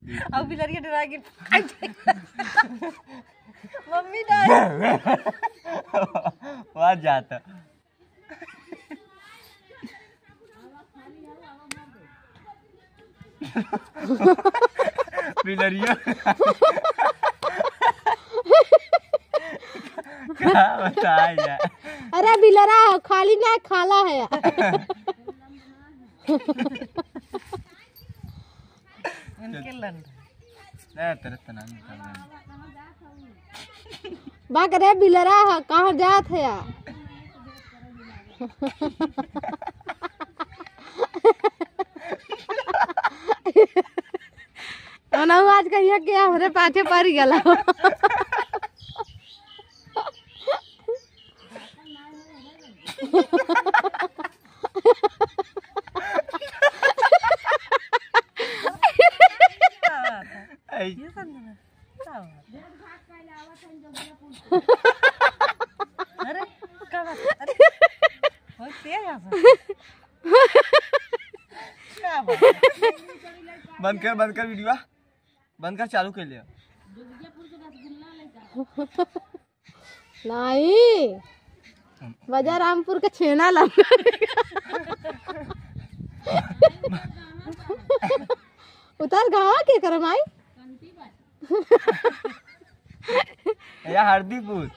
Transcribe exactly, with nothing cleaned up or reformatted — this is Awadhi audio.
अब बिलरिया डरा गई। मम्मी ना। वहाँ जाता। बिलरिया। का बताई यार। अरे बिलरा हो, खाली ना खाला है। उनके लंड। ए, तेरे तना नहीं कर रहे। बाक रे बिलरा ह, कहाँ जात है यार? ओनहु आज कहिया के हमरे पाछे पड़ गला। ऐ। ये संजना, का बात है? अरे, का बात है? अरे, बहुत तेज है सर। का बात है? बंद कर, बंद कर वीडियो, बंद कर, चालू कर लिया। नहीं, बजा रामपुर का छेना ला। उतार गावा के करम आई। या हरदीपुर।